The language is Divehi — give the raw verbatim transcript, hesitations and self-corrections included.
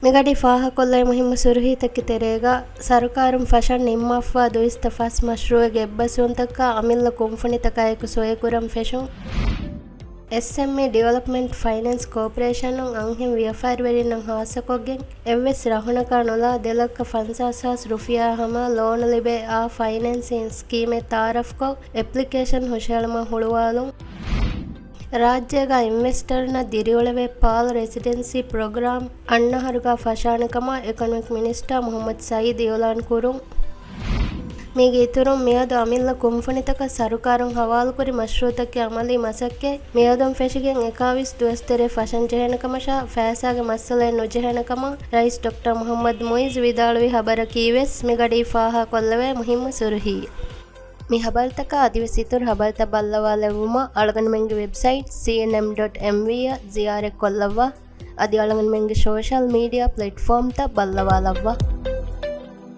މިގަޑީ ފާހަގަކޮށްލައި މުހިއްމު ސުރުހީތަކެއް ތެރޭގަ، ސަރުކާރުން ފަށަން ނިންމާފަވާ ދުއިސައްތަ ފަސް މަޝްރޫއެއްގެ އެއްބަސްވުންތަކާ އަމިއްލަ ކުންފުނިތަކާއެކު ސޮއެކުރަން ފެށުން. އެސްއެމްއީ ޑިވެލޮޕްމަންޓް ފައިނޭންސް ކޯޕަރޭޝަނުން އަންހެން ވިޔަފާރިވެރިންނަށް ހާއްސަކޮށްގެން، އެއްވެސް ރަހުނަކާ ނުލާ ދެ ލައްކަ ފަންސާސް ހާސް ރުފިޔާ ހަމަ ލޯނު ލިބޭ އާ ފައިނޭންސިން ސްކީމެއް ތައާރަފްކޮށް، އެޕްލިކޭޝަން ހުށަހެޅުމަށް ހުޅުވާލުން. ރާއްޖޭގަ އިންވެސްޓަރުންނަށް ދިރިއުޅެވޭ ޕާލް ރެސިޑެންސީ ޕްރޮގްރާމް އަށްނަހަރުގަ ފަށާނެ ކަމަށް އެކޮނޮމިކް މިނިސްޓާ މުހައްމަދު ސައީދު އިއުލާން ކުރުން. މީގެ އިތުރުން، މިއަދު އަމިއްލަ ކުންފުނިތަކަށް ސަރުކާރުން ހަވާލުކުރި މަޝްރޫއުތަކެއް އަމަލީ މަސައްކަތް މިއަދުން ފެށިގެން އެކާވީސް ދުވަސް ތެރޭ ފަށަން ޖެހޭނެ ކަމަށާ، ފައިސާގެ މައްސަލައެއް ނުޖެހޭނެ ކަމަށް ރައީސް ޑޮކްޓަރ މުހައްމަދު މުއިއްޒު ވިދާޅުވި ހަބަރަކީ ވެސް މިގަޑީ ފާހަގަކޮށްލެވޭ މުހިއްމު ސުރުހީ. މި ހަބަރުތަކާ އަދިވެސް އިތުރު ހަބަރުތައް ބައްލަވާލެއްވުމަށް އަޅުގަނޑުމެންގެ ވެބްސައިޓް ސީއެންއެމް ޑޮޓް އެމްވީ އަށް ޒިޔާރަތްކޮށްލައްވާ. އަދި އަޅުގަނޑުމެންގެ ސޯޝަލް މީޑިއާ ޕްލެޓްފޯމްތައް ބައްލަވާލައްވާ.